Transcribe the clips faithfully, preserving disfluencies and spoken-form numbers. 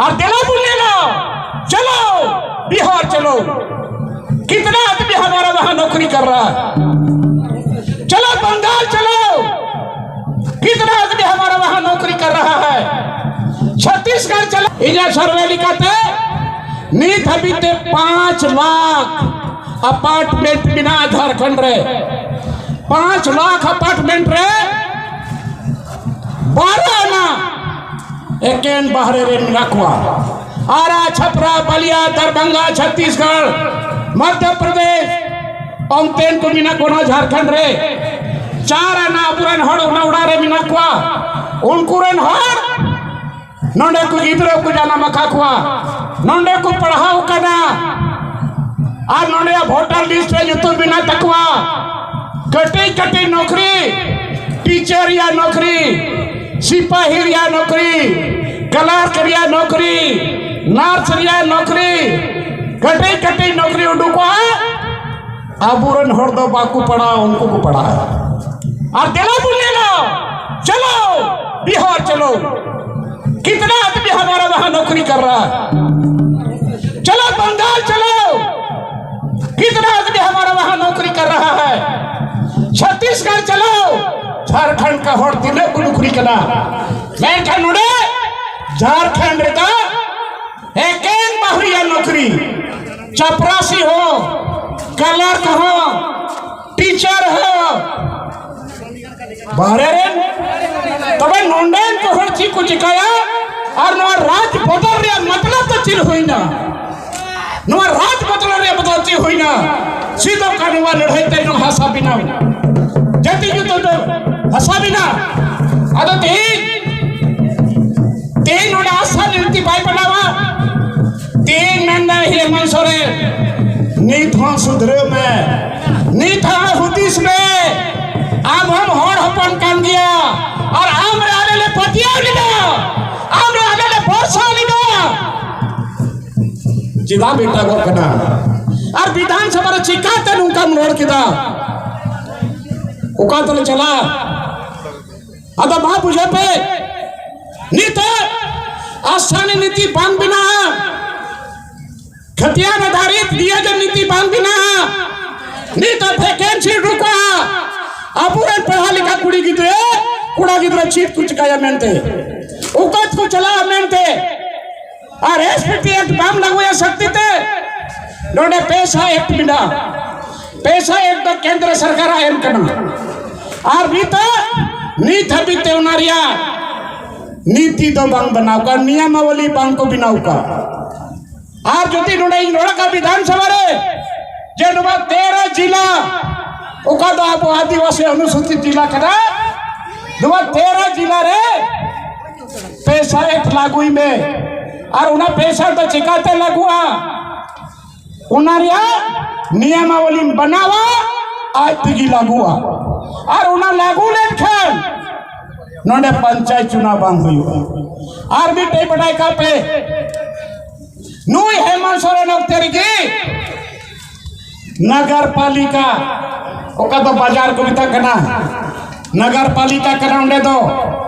और दिला बुल्लेला, चलो बिहार चलो। कितना आदमी हमारा वहां नौकरी कर रहा है? चलो बंगाल चलो। कितना आदमी हमारा वहां नौकरी कर रहा है? छत्तीसगढ़ चलो। ᱤᱧᱟᱹᱜ ᱥᱟᱨᱵᱷᱮ ᱞᱮᱠᱟᱛᱮ ᱱᱤᱛ ᱦᱟᱹᱵᱤᱡ ᱛᱮ ᱯᱟᱸᱪ ᱞᱟᱠᱷ ᱟᱯᱟᱨᱴᱢᱮᱱᱴ ᱢᱮᱱᱟᱜᱼᱟ ᱡᱷᱟᱲᱠᱷᱚᱸᱰ ᱨᱮ᱾ ᱯᱟᱸᱪ ᱞᱟᱠᱷ ᱟᱯᱟᱨᱴᱢᱮᱱᱴ ᱨᱮ ᱵᱟᱨᱚ ᱟᱱᱟ ᱮᱠᱮᱱ ᱵᱟᱦᱨᱮ ᱨᱮ ᱢᱮᱱᱟᱜ ᱠᱚᱣᱟ᱾ ᱟᱨᱟ, ᱪᱷᱟᱯᱨᱟ, ᱵᱟᱞᱤᱭᱟ, ᱫᱟᱨᱵᱷᱟᱝᱜᱟ, ᱪᱷᱚᱛᱤᱥᱜᱚᱲ, ᱢᱚᱫᱷᱭᱚ ᱯᱨᱚᱫᱮᱥ, ᱚᱱᱛᱮᱱ ᱠᱚ ᱢᱮᱱᱟᱜ ᱠᱚᱣᱟ ᱡᱷᱟᱲᱠᱷᱚᱸᱰ ᱨᱮ᱾ ᱪᱟᱨ ᱟᱱᱟ ᱟᱵᱚᱨᱮᱱ ᱦᱚᱲ ᱚᱱᱟ ᱚᱲᱟᱜ ᱨᱮ ᱢᱮᱱᱟᱜ ᱠᱚᱣᱟ᱾ ᱩᱱᱠᱩ ᱨᱮᱱ ᱦᱚᱲ ᱱᱚᱰᱮ ᱠᱚ ᱜᱤᱫᱽᱨᱟᱹ ᱠᱚ ᱡᱟᱱᱟᱢ ᱟᱠᱟᱫ ᱠᱚᱣᱟ, ᱱᱚᱰᱮ ᱠᱚ ᱯᱟᱲᱦᱟᱣ ᱠᱟᱱᱟ᱾ ᱟᱨ ᱱᱚᱰᱮ ᱵᱷᱳᱴᱟᱨ ᱞᱤᱥᱴ ᱨᱮ ᱧᱩᱛᱩᱢ ᱢᱮᱱᱟᱜ ᱛᱟᱠᱚᱣᱟ᱾ ᱠᱟᱹᱴᱤᱡ ᱠᱟᱹᱴᱤᱡ ᱱᱚᱠᱨᱤ, ᱴᱤᱪᱟᱨ ᱨᱮᱭᱟᱜ ᱱᱚᱠᱨᱤ, ᱥᱤᱯᱟᱦᱤ ᱨᱮᱭᱟᱜ ᱱᱚᱠᱨᱤ, ᱠᱞᱟᱨᱠ ᱨᱮᱭᱟᱜ ᱱᱚᱠᱨᱤ, ᱱᱟᱨᱥ ᱨᱮᱭᱟᱜ ᱱᱚᱠᱨᱤ, ᱠᱟᱹᱴᱤᱡ ᱠᱟᱹᱴᱤᱡ ᱱᱚᱠᱨᱤ ᱩᱰᱩᱠᱚᱜᱼᱟ᱾ ᱟᱵᱚᱨᱮᱱ ᱦᱚᱲ ᱫᱚ ᱵᱟᱠᱚ ᱯᱟᱲᱦᱟᱜᱼᱟ, ᱩᱱᱠᱩ ᱠᱚ ᱯᱟᱲᱦᱟᱜᱼᱟ᱾ ᱟᱨ ᱫᱮᱞᱟ ᱵᱚᱱ ᱧᱮᱞᱟ, ᱪᱚᱞᱚ ᱵᱤᱦᱟᱨ ᱪᱚᱞᱚ, ᱠᱤᱛᱱᱟ ᱟᱫᱢᱤ ᱦᱟᱢᱟᱨᱟ ᱣᱟᱦᱟᱸ ᱱᱚᱠᱨᱤ ᱠᱟᱨ ᱨᱟᱦᱟ ᱦᱟᱭ? ᱪᱚᱞᱚ ᱵᱟᱝᱜᱟᱞ ᱪᱚᱞᱚ, ᱠᱤᱛᱱᱟ ᱟᱫᱢᱤ ᱦᱟᱢᱟᱨᱟ ᱣᱟᱦᱟᱸ ᱱᱚᱠᱨᱤ ᱠᱟᱨ ᱨᱟᱦᱟ ᱦᱟᱭ? ᱪᱷᱚᱛᱤᱥᱜᱚᱲ ᱪᱚᱞᱚ, ᱡᱷᱟᱲᱠᱷᱚᱸᱰ ᱠᱟ ᱦᱚᱲ ᱛᱤᱱᱟᱹᱜ ᱠᱚ ᱱᱚᱠᱨᱤ ᱠᱟᱱᱟ? ᱢᱮᱱᱠᱷᱟᱱ ᱱᱚᱰᱮ ᱡᱷᱟᱲᱠᱷᱚᱸᱰ ᱨᱮᱫᱚ ᱮᱠᱮᱱ ᱵᱟᱦᱨᱤᱭᱟ ᱱᱚᱠᱨᱤ, ᱪᱟᱯᱨᱟᱥᱤ ᱦᱚᱸ, ᱠᱞᱟᱨᱠ ᱦᱚᱸ, ᱴᱤᱪᱟᱨ ᱦᱚᱸ, ᱵᱟᱦᱨᱮ ᱨᱮᱱ᱾ ᱛᱚᱵᱮ ᱱᱚᱰᱮᱱ ᱠᱚ ᱦᱚᱲ ᱪᱮᱫ ᱠᱚ ᱪᱤᱠᱟᱹᱭᱟ? ᱟᱨ ᱱᱚᱣᱟ ᱨᱟᱡᱽ ᱵᱚᱫᱚᱞ ᱨᱮᱭᱟᱜ ᱢᱚᱛᱞᱚᱵ ᱫᱚ ᱪᱮᱫ ᱦᱩᱭᱱᱟ? ᱱᱚᱣᱟ ᱨᱟᱡᱽ ᱵᱚᱫᱚᱞ ᱨᱮᱭᱟᱜ ᱢᱚᱛᱞᱚᱵ ᱪᱮᱫ ᱦᱩᱭᱱᱟ? ᱥᱤᱫᱩ ᱠᱟᱹᱱᱦᱩᱣᱟᱜ ᱞᱟᱹᱲᱦᱟᱹᱭ ᱛᱮ ᱱᱚᱣᱟ ᱦᱟᱥᱟ ᱵᱮᱱᱟᱣ, ᱡᱟᱹᱛᱤ ᱧᱩᱛᱩᱢ ᱛᱮ ᱦᱟᱥᱟ ᱵᱮᱱᱟᱣ᱾ ᱟᱫᱚ ᱛᱮᱦᱮᱧ, ᱛᱮᱦᱮᱧ ᱱᱚᱰᱮ ᱟᱥᱟ ᱱᱤᱨᱛᱤ ᱵᱟᱭ ᱯᱟᱞᱟᱣᱟ᱾ ᱛᱮᱦᱮᱧ ᱢᱮᱱᱫᱟ ᱦᱮᱢᱚᱱᱛ ᱥᱚᱨᱮᱱ, ᱱᱤᱛ ᱦᱚᱸ ᱥᱩᱫᱷᱨᱟᱹᱣ ᱢᱮ, ᱱᱤᱛ ᱦᱚᱸ ᱦᱩᱫᱤᱥ ᱢᱮ᱾ ᱟᱢ ᱦᱚᱸᱢ ᱦᱚᱲ ᱦᱚᱯᱚᱱ ᱠᱟᱱ ᱜᱮᱭᱟ, ᱟᱨ ᱟᱢ ᱨᱮ ᱟᱞᱮ ᱞᱮ ᱯᱟᱹᱛᱭᱟᱹᱣ ᱞᱮᱫᱟ, ᱟᱢ ᱨᱮ ᱟᱞᱮ ᱞᱮ ᱵᱷᱚᱨᱥᱟ ᱞᱮᱫᱟ᱾ ᱪᱮᱫᱟᱜ ᱢᱮᱴᱟᱜᱚᱜ ᱠᱟᱱᱟ? ᱟᱨ ᱵᱤᱫᱷᱟᱱ ᱥᱚᱵᱷᱟ ᱨᱮ ᱪᱤᱠᱟᱛᱮ ᱱᱚᱝᱠᱟᱢ ᱨᱚᱲ ᱠᱮᱫᱟ? ᱚᱠᱟ ᱛᱮᱞᱮ ᱪᱟᱞᱟᱜᱼᱟ? ᱟᱫᱚ ᱢᱟ ᱵᱩᱡᱷᱟᱹᱣ ᱯᱮ, ᱱᱤᱛᱚᱜ ᱟᱥᱟᱱᱤ ᱱᱤᱛᱤ ᱵᱟᱝ ᱵᱮᱱᱟᱜᱼᱟ, ᱠᱷᱟᱹᱛᱤᱭᱟᱱ ᱟᱫᱷᱟᱨᱤᱛ ᱱᱤᱭᱚᱡᱚᱱ ᱱᱤᱛᱤ ᱵᱟᱝ ᱵᱮᱱᱟᱜᱼᱟ᱾ ᱱᱤᱛ ᱫᱚ ᱵᱷᱮᱠᱮᱱᱥᱤ ᱩᱰᱩᱠᱚᱜᱼᱟ᱾ ᱟᱵᱚᱨᱮᱱ ᱯᱟᱲᱦᱟᱣ ᱞᱮᱠᱟ ᱠᱩᱲᱤ ᱜᱤᱫᱽᱨᱟᱹ, ᱠᱚᱲᱟ ᱜᱤᱫᱽᱨᱟᱹ ᱪᱮᱫ ᱠᱚ ᱪᱤᱠᱟᱹᱭᱟ ᱢᱮᱱᱛᱮ, ᱚᱠᱟ ᱛᱮᱠᱚ ᱪᱟᱞᱟᱜᱼᱟ ᱢᱮᱱᱛᱮ, ᱟᱨ ᱮᱥᱯᱤᱴᱤ ᱮᱠᱴ ᱵᱟᱢ ᱞᱟᱹᱜᱩᱭᱟ ᱥᱚᱠᱛᱤ ᱛᱮ, ᱱᱚᱰᱮ ᱯᱮᱥᱟ ᱮᱠᱴ ᱢᱮᱱᱟᱜᱼᱟ᱾ ᱯᱮᱥᱟ ᱮᱠᱴ ᱫᱚ ᱠᱮᱱᱫᱨᱚ ᱥᱚᱨᱠᱟᱨᱟᱜ ᱮᱢ ᱠᱟᱱᱟ᱾ ᱟᱨ ᱱᱤᱛᱚᱜ, ᱱᱤᱛ ᱦᱟᱹᱵᱤᱡ ᱛᱮ ᱚᱱᱟ ᱨᱮᱭᱟᱜ ᱱᱤᱛᱤ ᱫᱚ ᱵᱟᱝ ᱵᱮᱱᱟᱣ ᱠᱟᱱ, ᱱᱤᱭᱚᱢᱟᱵᱚᱞᱤ ᱵᱟᱝ ᱠᱚ ᱵᱮᱱᱟᱣ ᱠᱟᱜ᱾ ᱟᱨ ᱡᱩᱫᱤ ᱱᱚᱰᱮ ᱤᱧ ᱨᱚᱲ ᱠᱟᱜ ᱵᱤᱫᱷᱟᱱ ᱥᱚᱵᱷᱟ ᱨᱮ ᱡᱮ ᱱᱚᱣᱟ ᱛᱮᱨᱚ ᱡᱤᱞᱟ, ᱚᱠᱟ ᱫᱚ ᱟᱵᱚ ᱟᱹᱫᱤᱵᱟᱹᱥᱤ ᱚᱱᱩᱥᱩᱪᱤᱛ ᱡᱤᱞᱟ ᱠᱟᱱᱟ, ᱱᱚᱣᱟ ᱛᱮᱨᱚ ᱡᱤᱞᱟ ᱨᱮ ᱯᱮᱥᱟ ᱮᱠᱴ ᱞᱟᱹᱜᱩᱭ ᱢᱮ᱾ ᱟᱨ ᱚᱱᱟ ᱯᱮᱥᱟ ᱫᱚ ᱪᱤᱠᱟᱛᱮ ᱞᱟᱹᱜᱩᱜᱼᱟ? ᱚᱱᱟ ᱨᱮᱭᱟᱜ ᱱᱤᱭᱚᱢᱟᱵᱚᱞᱤᱢ ᱵᱮᱱᱟᱣᱟ, ᱟᱡ ᱛᱮᱜᱮ ᱞᱟᱹᱜᱩᱜᱼᱟ᱾ ᱟᱨ ᱚᱱᱟ ᱞᱟᱹᱜᱩ ᱞᱮᱱᱠᱷᱟᱱ ᱱᱚᱰᱮ ᱯᱚᱧᱪᱟᱭᱮᱛ ᱪᱩᱱᱟᱣ ᱵᱟᱝ ᱦᱩᱭᱩᱜᱼᱟ᱾ ᱟᱨ ᱢᱤᱫᱴᱮᱡ ᱵᱟᱰᱟᱭ ᱠᱟᱜ ᱯᱮ, ᱱᱩᱭ ᱦᱮᱢᱚᱱᱛ ᱥᱚᱨᱮᱱ ᱚᱠᱛᱮ ᱨᱮᱜᱮ ᱱᱟᱜᱟᱨ ᱯᱟᱞᱤᱠᱟ, ᱚᱠᱟ ᱫᱚ ᱵᱟᱡᱟᱨ ᱠᱚ ᱢᱮᱛᱟᱜ ᱠᱟᱱᱟ, ᱱᱟᱜᱟᱨ ᱯᱟᱞᱤᱠᱟ ᱠᱟᱱᱟ ᱚᱸᱰᱮ ᱫᱚ,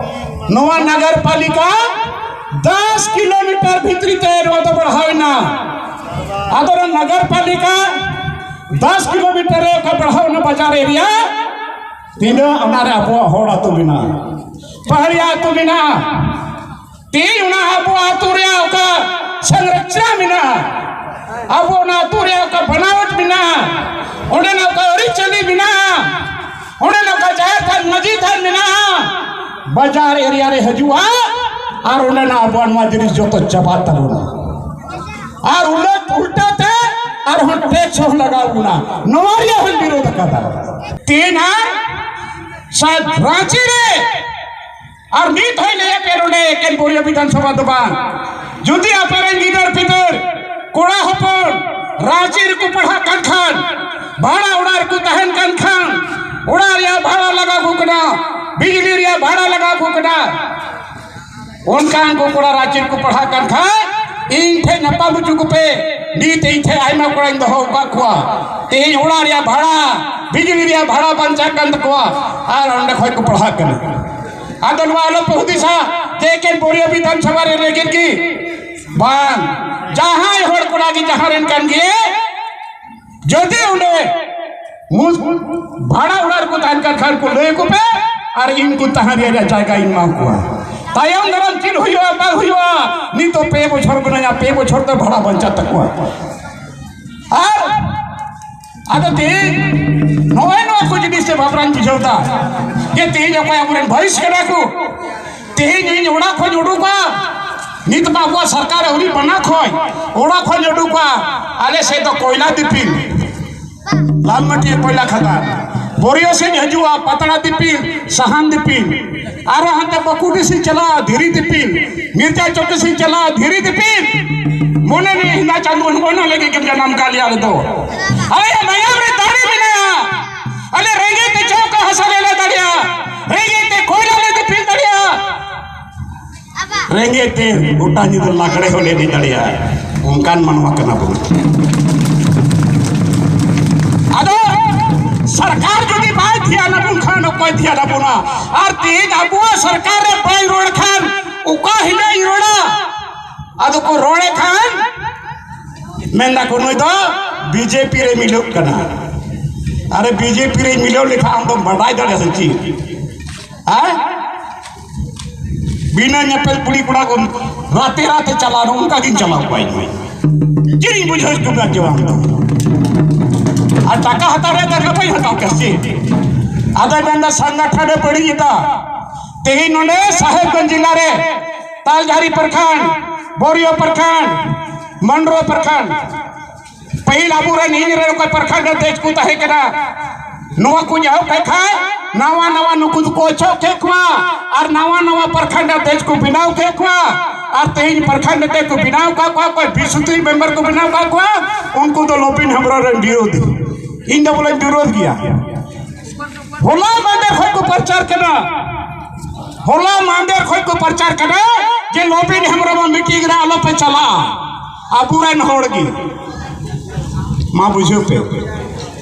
ᱱᱚᱣᱟ ᱱᱟᱜᱟᱨ ᱯᱟᱞᱤᱠᱟ ᱫᱚᱥ ᱠᱤᱞᱳᱢᱤᱴᱟᱨ ᱵᱷᱤᱛᱨᱤ ᱛᱮ ᱱᱚᱣᱟ ᱫᱚ ᱵᱟᱲᱦᱟᱣ ᱮᱱᱟ᱾ ᱟᱫᱚ ᱱᱚᱣᱟ ᱱᱟᱜᱟᱨ ᱯᱟᱞᱤᱠᱟ ᱫᱚᱥ ᱠᱤᱞᱳᱢᱤᱴᱟᱨ ᱨᱮ ᱚᱠᱟ ᱵᱟᱲᱦᱟᱣ ᱮᱱᱟ ᱵᱟᱡᱟᱨ ᱮᱨᱤᱭᱟ, ᱛᱤᱱᱟᱹᱜ ᱚᱱᱟᱨᱮ ᱟᱵᱚᱣᱟᱜ ᱦᱚᱲ ᱟᱹᱛᱩ ᱢᱮᱱᱟᱜᱼᱟ, ᱯᱟᱦᱟᱲᱤᱭᱟ ᱟᱹᱛᱩ ᱢᱮᱱᱟᱜᱼᱟ᱾ ᱛᱮᱦᱮᱧ ᱚᱱᱟ ᱟᱵᱚ ᱟᱹᱛᱩ ᱨᱮᱭᱟᱜ ᱚᱠᱟ ᱥᱚᱝᱨᱚᱪᱱᱟ ᱢᱮᱱᱟᱜᱼᱟ, ᱟᱵᱚ ᱚᱱᱟ ᱟᱹᱛᱩ ᱨᱮᱭᱟᱜ ᱚᱠᱟ ᱵᱟᱱᱟᱣᱟᱴ ᱢᱮᱱᱟᱜᱼᱟ, ᱚᱸᱰᱮᱱᱟᱜ ᱚᱠᱟ ᱟᱹᱨᱤᱪᱟᱹᱞᱤ ᱢᱮᱱᱟᱜᱼᱟ, ᱚᱸᱰᱮᱱᱟᱜ ᱚᱠᱟ ᱡᱟᱦᱮᱨ ᱛᱷᱟᱱ, ᱢᱟᱹᱡᱷᱤ ᱛᱷᱟᱱ ᱢᱮᱱᱟᱜᱼᱟ, ᱵᱟᱡᱟᱨ ᱮᱨᱤᱭᱟ ᱨᱮ ᱦᱤᱡᱩᱜᱼᱟ ᱟᱨ ᱚᱸᱰᱮᱱᱟᱜ ᱟᱵᱚᱣᱟᱜ ᱱᱚᱣᱟ ᱡᱤᱱᱤᱥ ᱡᱚᱛᱚ ᱪᱟᱵᱟᱜ ᱛᱟᱵᱚᱱᱟ᱾ ᱟᱨ ᱩᱞᱴᱟᱹ, ᱩᱞᱴᱟᱹ ᱛᱮ ᱟᱨᱦᱚᱸ ᱴᱮᱠᱥ ᱦᱚᱸ ᱞᱟᱜᱟᱣ ᱵᱚᱱᱟ, ᱱᱚᱣᱟ ᱨᱮᱭᱟᱜ ᱦᱚᱸᱧ ᱵᱤᱨᱳᱫ ᱟᱠᱟᱫᱟ᱾ ᱛᱮᱦᱮᱧ ᱟᱨ ᱥᱟ-, ᱨᱟᱸᱪᱤ ᱨᱮ ᱟᱨ ᱢᱤᱫ ᱫᱷᱟᱣ ᱞᱟᱹᱭ ᱟᱯᱮ ᱱᱚᱰᱮ, ᱮᱠᱮᱱ ᱵᱳᱨᱤᱭᱟ ᱵᱤᱫᱷᱟᱱ ᱥᱚᱵᱷᱟ ᱫᱚ ᱵᱟᱝ, ᱡᱩᱫᱤ ᱟᱯᱮ ᱨᱮᱱ ᱜᱤᱫᱟᱹᱨ ᱯᱤᱫᱟᱹᱨ ᱠᱚᱲᱟ ᱦᱚᱯᱚᱱ ᱨᱟᱸᱪᱤ ᱨᱮᱠᱚ ᱯᱟᱲᱦᱟᱜ ᱠᱟᱱ ᱠᱷᱟᱱ, ᱵᱷᱟᱲᱟ ᱚᱲᱟᱜ ᱨᱮᱠᱚ ᱛᱟᱦᱮᱱ ᱠᱟᱱ ᱠᱷᱟᱱ, ᱚᱲᱟᱜ ᱨᱮᱭᱟᱜ ᱵᱷᱟᱲᱟ ᱞᱟᱜᱟᱣ ᱠᱚ ᱠᱟᱱᱟ, ᱵᱤᱡᱽᱞᱤ ᱨᱮᱭᱟᱜ ᱵᱷᱟᱲᱟ ᱞᱟᱜᱟᱣ ᱠᱚ ᱠᱟᱱᱟ, ᱚᱱᱠᱟᱱ ᱠᱚ ᱠᱚᱲᱟ ᱨᱟᱸᱪᱤ ᱨᱮᱠᱚ ᱯᱟᱲᱦᱟᱜ ᱠᱟᱱ ᱠᱷᱟᱱ ᱤᱧ ᱴᱷᱮᱱ ᱧᱟᱯᱟᱢ ᱦᱚᱪᱚ ᱠᱚᱯᱮ᱾ ᱱᱤᱛ ᱤᱧ ᱴᱷᱮᱱ ᱟᱭᱢᱟ ᱠᱚᱲᱟᱧ ᱫᱚᱦᱚ ᱟᱠᱟᱫ ᱠᱚᱣᱟ᱾ ᱛᱮᱦᱮᱧ ᱚᱲᱟᱜ ᱨᱮᱭᱟᱜ ᱵᱷᱟᱲᱟ, ᱵᱤᱡᱽᱞᱤ ᱨᱮᱭᱟᱜ ᱵᱷᱟᱲᱟ ᱵᱟᱧᱪᱟᱜ ᱠᱟᱱ ᱛᱟᱠᱚᱣᱟ ᱟᱨ ᱚᱸᱰᱮ ᱠᱷᱚᱱ ᱠᱚ ᱯᱟᱲᱦᱟᱜ ᱠᱟᱱᱟ᱾ ᱟᱫᱚ ᱱᱚᱣᱟ ᱟᱞᱚᱯᱮ ᱦᱩᱫᱤᱥᱟ, ᱮᱠᱮᱱ ᱵᱳᱨᱤᱭᱟ ᱵᱤᱫᱷᱟᱱ ᱥᱚᱵᱷᱟ ᱨᱮ ᱞᱟᱹᱜᱤᱫ ᱜᱮ ᱵᱟᱝ, ᱡᱟᱦᱟᱸᱭ ᱦᱚᱲ ᱠᱚᱲᱟ ᱜᱮ ᱡᱟᱦᱟᱸ ᱨᱮᱱ ᱠᱟᱱ ᱜᱮ, ᱡᱩᱫᱤ ᱚᱸᱰᱮ ᱢᱩ-, ᱵᱷᱟᱲᱟ ᱚᱲᱟᱜ ᱨᱮᱠᱚ ᱛᱟᱦᱮᱱ ᱠᱟᱱ ᱠᱷᱟᱱ ᱠᱚ ᱞᱟᱹᱭ ᱟᱠᱚ ᱯᱮ, ᱟᱨ ᱤᱧ ᱠᱚ ᱛᱟᱦᱮᱸ ᱨᱮᱭᱟᱜ ᱡᱟᱭᱜᱟ ᱤᱧ ᱮᱢᱟ ᱠᱚᱣᱟ᱾ ᱛᱟᱭᱚᱢ ᱫᱟᱨᱟᱢ ᱪᱮᱫ ᱦᱩᱭᱩᱜᱼᱟ ᱵᱟᱝ ᱦᱩᱭᱩᱜᱼᱟ, ᱱᱤᱛᱚᱜ ᱯᱮ ᱵᱚᱪᱷᱚᱨ ᱢᱮᱱᱟᱧᱟ, ᱯᱮ ᱵᱚᱪᱷᱚᱨ ᱫᱚ ᱵᱷᱟᱲᱟ ᱵᱟᱧᱪᱟᱜ ᱛᱟᱠᱚᱣᱟ᱾ ᱟᱨ ᱟᱫᱚ ᱛᱮᱦᱮᱧ ᱱᱚᱜᱼᱚᱭ ᱱᱚᱣᱟ ᱠᱚ ᱡᱤᱱᱤᱥ ᱛᱮ ᱵᱷᱟᱵᱽᱱᱟᱧ ᱵᱩᱡᱷᱟᱹᱣ ᱮᱫᱟ ᱡᱮ ᱛᱮᱦᱮᱧ ᱚᱠᱚᱭ ᱟᱵᱚᱨᱮᱱ ᱵᱷᱚᱭᱤᱥ ᱠᱟᱱᱟ ᱠᱚ, ᱛᱮᱦᱮᱧ ᱤᱧ ᱚᱲᱟᱜ ᱠᱷᱚᱱ ᱩᱰᱩᱠᱟ, ᱱᱤᱛ ᱢᱟ ᱟᱵᱚᱣᱟᱜ ᱥᱚᱨᱠᱟᱨ ᱟᱹᱣᱨᱤ ᱵᱟᱱᱟ ᱠᱷᱚᱱ ᱚᱲᱟᱜ ᱠᱷᱚᱱ ᱩᱰᱩᱠᱟ, ᱟᱞᱮ ᱥᱮᱫ ᱫᱚ ᱠᱚᱭᱞᱟ ᱫᱤᱯᱤᱞ, ᱞᱟᱞᱢᱟᱹᱴᱤᱭᱟᱹ ᱠᱚᱭᱞᱟ ᱠᱷᱟᱫᱟᱱ, ᱵᱳᱨᱤᱭᱟ ᱥᱮᱫ ᱦᱤᱡᱩᱜᱼᱟ ᱯᱟᱛᱲᱟ ᱫᱤᱯᱤᱞ, ᱥᱟᱦᱟᱱ ᱫᱤᱯᱤᱞ, ᱟᱨᱚ ᱦᱟᱱᱛᱮ ᱵᱟᱹᱠᱩᱴᱤ ᱥᱮᱫ ᱪᱟᱞᱟᱜᱼᱟ ᱫᱷᱤᱨᱤ ᱫᱤᱯᱤᱞ, ᱢᱤᱨᱡᱟ ᱪᱚᱠᱤ ᱥᱮᱫ ᱪᱟᱞᱟᱜᱼᱟ ᱫᱷᱤᱨᱤ ᱫᱤᱯᱤᱞ᱾ ᱢᱚᱱᱮ ᱢᱮ ᱦᱤᱱᱟ ᱪᱟᱸᱫᱳ ᱱᱚᱜᱼᱚᱭ ᱱᱚᱣᱟ ᱞᱟᱹᱜᱤᱫ ᱜᱮᱢ ᱡᱟᱱᱟᱢ ᱠᱟᱜ ᱞᱮᱭᱟ ᱟᱞᱮ ᱫᱚ᱾ ᱟᱞᱮᱭᱟᱜ ᱢᱟᱭᱟᱢ ᱨᱮ ᱫᱟᱲᱮ ᱢᱮᱱᱟᱜᱼᱟ᱾ ᱟᱞᱮ ᱨᱮᱸᱜᱮᱡ ᱛᱮ ᱪᱚᱠᱟ ᱦᱟᱥᱟ ᱞᱮ ᱞᱟ ᱫᱟᱲᱮᱭᱟᱜᱼᱟ, ᱨᱮᱸᱜᱮᱡ ᱛᱮ ᱠᱚᱭᱞᱟ ᱞᱮ ᱫᱤᱯᱤᱞ ᱫᱟᱲᱮᱭᱟᱜᱼᱟ᱾ ᱨᱮᱸᱜᱮᱡ ᱛᱮ ᱜᱚᱴᱟ ᱧᱤᱫᱟᱹ ᱞᱟᱜᱽᱲᱮ ᱦᱚᱸᱞᱮ ᱮᱱᱮᱡ ᱫᱟᱲᱮᱭᱟᱜᱼᱟ, ᱚᱱᱠᱟᱱ ᱢᱟᱱᱣᱟ ᱠᱟᱱᱟ ᱵᱚᱱ᱾ ᱟᱫᱚ ᱥᱚᱨᱠᱟᱨ ᱡᱩᱫᱤ ᱵᱟᱭ ᱫᱷᱮᱭᱟᱱ ᱟᱵᱚᱱ ᱠᱷᱟᱱ ᱚᱠᱚᱭ ᱫᱷᱮᱭᱟᱱ ᱟᱵᱚᱱᱟ? ᱟᱨ ᱛᱮᱦᱮᱧ ᱟᱵᱚᱣᱟᱜ ᱥᱚᱨᱠᱟᱨ ᱨᱮ ᱵᱟᱭ ᱨᱚᱲ ᱠᱷᱟᱱ ᱚᱠᱟ ᱦᱤᱞᱳᱜ ᱤᱧ ᱨᱚᱲᱟ? ᱟᱫᱚ ᱠᱚ ᱨᱚᱲᱮ ᱠᱷᱟᱱ ᱢᱮᱱ ᱫᱟᱠᱚ ᱱᱩᱭ ᱫᱚ ᱵᱤᱡᱮᱯᱤ ᱨᱮ ᱢᱤᱞᱟᱹᱜ ᱠᱟᱱᱟ᱾ ᱟᱨᱮ ᱵᱤᱡᱮᱯᱤ ᱨᱮ ᱢᱤᱞᱟᱹᱣ ᱞᱮᱠᱷᱟᱱ ᱟᱢ ᱫᱚᱢ ᱵᱟᱰᱟᱭ ᱫᱟᱲᱮᱭᱟᱜᱼᱟ ᱥᱮ ᱪᱮᱫ? ᱦᱮᱸ? ᱵᱤᱱᱟᱹ ᱧᱮᱯᱮᱞ ᱠᱩᱲᱤ ᱠᱚᱲᱟ ᱠᱚ ᱨᱟᱛᱮ ᱨᱟᱛᱮ ᱪᱟᱞᱟᱣ ᱱᱚᱝᱠᱟ ᱜᱤᱧ ᱪᱟᱞᱟᱣ ᱠᱚᱣᱟ ᱤᱧ᱾ ᱪᱮᱫ ᱤᱧ ᱵᱩᱡᱷᱟᱹᱣ ᱦᱚᱪᱚ ᱢᱮᱭᱟ ᱡᱮ ᱵᱟᱝ ᱫᱚ? ᱟᱨ ᱴᱟᱠᱟ ᱦᱟᱛᱟᱣ ᱨᱮᱭᱟᱜ ᱫᱟᱲᱮ ᱵᱟᱹᱧ ᱦᱟᱛᱟᱣ ᱠᱮᱭᱟ ᱥᱮ? ᱟᱫᱚᱭ ᱢᱮᱱᱫᱟ ᱥᱚᱝᱜᱚᱴᱷᱚᱱ ᱮ ᱵᱟᱹᱲᱤᱡ ᱮᱫᱟ᱾ ᱛᱮᱦᱮᱧ ᱱᱚᱰᱮ ᱥᱟᱦᱮᱵᱽᱜᱚᱸᱡᱽ ᱡᱮᱞᱟ ᱨᱮ ᱛᱟᱞᱡᱷᱟᱨᱤ ᱯᱨᱚᱠᱷᱚᱸᱰ, ᱵᱳᱨᱤᱭᱟ ᱯᱨᱚᱠᱷᱚᱸᱰ, ᱢᱟᱱᱰᱨᱳ ᱯᱨᱚᱠᱷᱚᱸᱰ, ᱯᱟᱹᱦᱤᱞ ᱟᱵᱚᱨᱮᱱ ᱤᱧ ᱨᱮᱱ ᱚᱠᱚᱭ ᱯᱨᱚᱠᱷᱚᱸᱰ ᱚᱫᱷᱭᱚᱠᱥ ᱠᱚ ᱛᱟᱦᱮᱸ ᱠᱟᱱᱟ, ᱱᱚᱣᱟ ᱠᱚ ᱮᱦᱚᱵ ᱠᱮᱫ ᱠᱷᱟᱱ ᱱᱟᱣᱟ ᱱᱟᱣᱟ ᱱᱩᱠᱩ ᱫᱚᱠᱚ ᱚᱪᱚᱜ ᱠᱮᱫ ᱠᱚᱣᱟ ᱟᱨ ᱱᱟᱣᱟ ᱱᱟᱣᱟ ᱯᱨᱚᱠᱷᱚᱸᱰ ᱚᱫᱷᱭᱚᱠᱥ ᱠᱚ ᱵᱮᱱᱟᱣ ᱠᱮᱫ ᱠᱚᱣᱟ᱾ ᱟᱨ ᱛᱮᱦᱮᱧ ᱯᱨᱚᱠᱷᱚᱸᱰ ᱚᱫᱷᱭᱚᱠᱥ ᱠᱚ ᱵᱮᱱᱟᱣ ᱟᱠᱟᱫ ᱠᱚᱣᱟ, ᱚᱠᱚᱭ ᱵᱤᱥᱩᱫᱷᱤ ᱢᱮᱢᱵᱟᱨ ᱠᱚ ᱵᱮᱱᱟᱣ ᱟᱠᱟᱫ ᱠᱚᱣᱟ, ᱩᱱᱠᱩ ᱫᱚ ᱞᱚᱵᱤᱱ ᱦᱮᱢᱵᱨᱚᱢ ᱨᱮᱱ ᱵᱤᱨᱳᱫᱷᱤ᱾ ᱤᱧ ᱫᱚ ᱵᱚᱞᱮᱧ ᱵᱤᱨᱳᱫᱷ ᱜᱮᱭᱟ᱾ ᱦᱚᱞᱟ ᱢᱟᱦᱫᱮᱨ ᱠᱷᱚᱱ ᱠᱚ ᱯᱨᱚᱪᱟᱨ ᱠᱟᱱᱟ, ᱦᱚᱞᱟ ᱢᱟᱦᱫᱮᱨ ᱠᱷᱚᱱ ᱠᱚ ᱯᱨᱚᱪᱟᱨ ᱠᱟᱱᱟ ᱡᱮ ᱞᱚᱵᱤᱱ ᱦᱮᱢᱵᱨᱚᱢ ᱢᱤᱴᱤᱝ ᱨᱮ ᱟᱞᱚᱯᱮ ᱪᱟᱞᱟᱜᱼᱟ᱾ ᱟᱵᱚᱨᱮᱱ ᱦᱚᱲ ᱜᱮ, ᱢᱟ ᱵᱩᱡᱷᱟᱹᱣ ᱯᱮ,